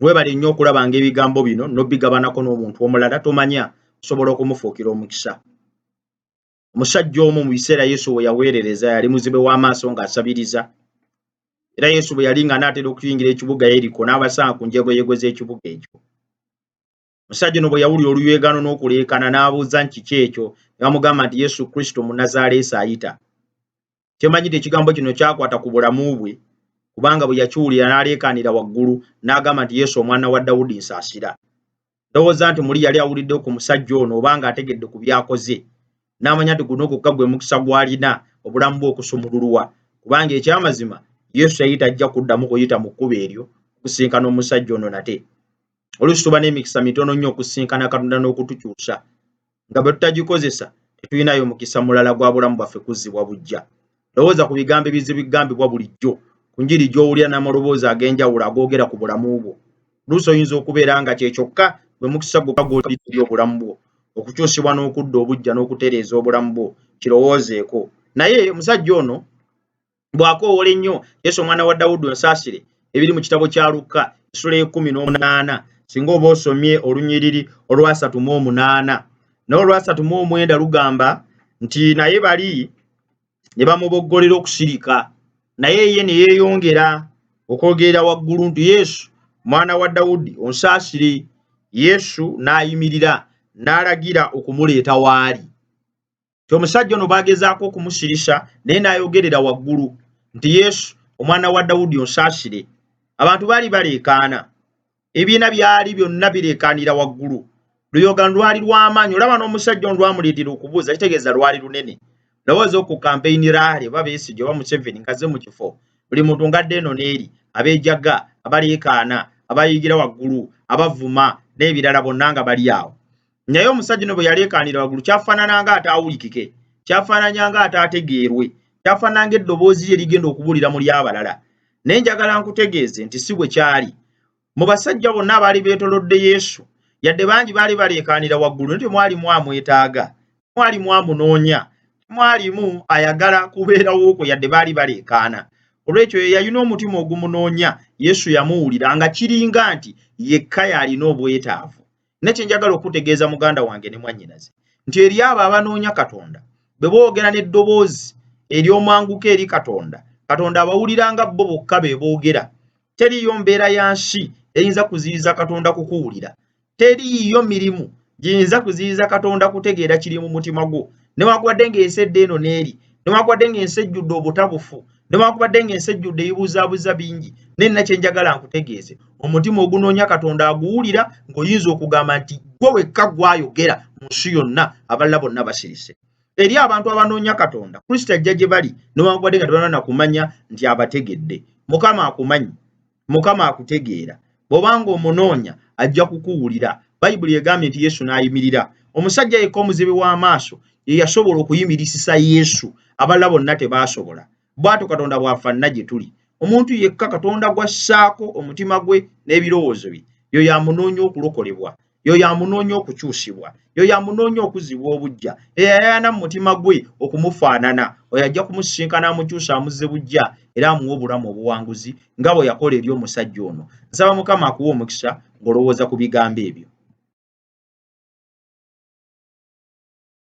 Weebale nnyo okulabanga ebigambo bino n'obigabanako n'omuntu omulala tomanya osobola okumufuukira omukisa. Omusajja omu mu biseera Yesu we yaweerereza yali muzibe w'amaaso ng'asabiriza. Era Yesu bwe yali ng'anaatera okuyingira ekibuga Yeriko n'abasanga ku njegoyego z'ekibuga ekyo. Omusajja ono bwe yawulira oluyeegano n'okuleekaana n'abuuza nti kiki ekyo ne bamugamba nti Yesu Kristo Omunnazaaleesi ayita. Kyemanyi nti ekigambo kino kyakwata ku bulamu bwe kubanga bwe yakiwulira n'aleekaanira waggulu n'agamba nti Yesu omwana wa Dawudi nsaasira. Ndowooza nti muli yali awulidde ku musajja ono oba ng'ategedde ku by'akoze n'amanya nti guno gwokka gwe mukisa gw'alina obulamu bwe okusumululwa kubanga ekyamazima Yesu yali tajja kuddamu kuyita mu kkubo eryo okusisinkana omusajja ono nate. Oluusi tuba n'emikisa mitono nnyo okusisinkana Katonda n'okutukyusa nga bwe tutagikozesa tetulinayo mukisa mulala gwa bulamu bwaffe kuzzibwa buggya. Lowooza ku bigambo ebizibu bigambibwa bulijjo ku njiri gy'owulira n'amaloboozi ag'enjawulo agoogera ku bulamu bwo. Oluusi oyinza okubeera nga kye kyokka gwe mukisa gwokka gw'olina eri obulamu bwo okukyusibwa n'okudda obuggya n'okutereeza obulamu bwo. Kirowoozeeko. Naye omusajja ono bw'akoowoola ennyo Yesu omwana wa Dawudi onsaasire ebiri mu kitabo kya Lukka essula y'ekkumi n'omunaana singa oba osomye olunyiriri olwasatu mu omunaana naye olwasatu mu omwenda lugamba nti naye bali ne bamuboggolera okusirika naye ye ne yeeyongera okwogerera waggulu nti Yesu mwana wa Dawudi onsaasire Yesu n'ayimirira n'alagira okumuleeta waali nti omusajja ono baagezaako okumusirisa naye n'ayogerera waggulu nti Yesu omwana wa Dawudi onsaasire. Abantu baali baleekaana, ebibiina byali byonna bireekaanira waggulu. Luyogaano lwali lw'amaanyi, olaba n'omusajja ono lwamuleetera okubuuza, kitegeeza lwali lunene. Lowooza ku kampeyini raali oba Besigye oba Museveni ng'azze mu kifo, buli muntu ng'adda eno n'eri, abeejaga, abaleekaana, abayiigira waggulu, abavuma n'ebirala bonna nga bali awo. Naye omusajja ono bwe yaleekaanira waggulu kyafaanana nga ataawulikike, kyafaananya nga ataategeerwe, kyafaanana ng'eddoboozi lye ligenda okubuulira mu ly'abalala. Naye njagala nkutegeeze nti si bwe kyali. Mu basajja bonna abaali beetolodde Yesu, yadde bangi baali baleekaanira waggulu, naye temwalimu amwetaaga, temwalimu amunoonya, temwalimu ayagala kubeerawo kwe yadde baali baleekaana. Olw'ekyo ye yalina omutima ogumunoonya, Yesu yamuwulira nga kiringa nti yekka y'alina obwetaavu. Nina kye njagala okukutegeeza muganda wange ne mwannyinaze nti eri abo abanoonya Katonda, bwe boogera n'eddoboozi ery'omwanguka eri Katonda, Katonda abawulira nga bo bokka be boogera. Teriiyo mbeera ya nsi eyinza kuziyiza Katonda kukuwulira. Teriiyo mirimu giyinza kuziyiza Katonda kutegeera kiri mu mutima gwo. Newankubadde ng'ensi edda eno n'eri, newankubadde ng'ensi ejjudde obutabufu, newankubadde ng'ensi ejjudde ebibuzaabuza bingi, naye nina kye njagala nkutegeeze. Omutima ogunoonya Katonda aguwulira ng'oyinza okugamba nti ggwe wekka gw'ayogera mu nsi yonna, abalala bonna basirise. Eri abantu abanoonya Katonda, Kristo ajja gye bali newankubadde nga tebanaba na kumanya nti abategedde. Mukama akumanyi. Mukama akutegeera. Bw'oba ng'omunoonya, ajja kukuwulira. Bayibuli egambye nti Yesu n'ayimirira. Omusajja yekka omuzibe w'amaaso ye yasobola okuyimirisisa Yesu, abalala bonna tebaasobola. Bw'atyo Katonda bw'afaanana gye tuli. Omuntu yekka Katonda gw'assaako omutima gwe n'ebirowoozo bye, y'oyo amunoonya okulokolebwa. Y'oyo amunoonya okukyusibwa. Y'oyo amunoonya okuzzibwa obuggya. Eyayayaana mu mutima gwe okumufaanana. Oyo ajja kumusisinkana amukyuse amuzze buggya era amuwe obulamu obuwanguzi nga bwe yakola eri omusajja ono. Nsaba Mukama akuwe omukisa ng'olowooza ku bigambo ebyo.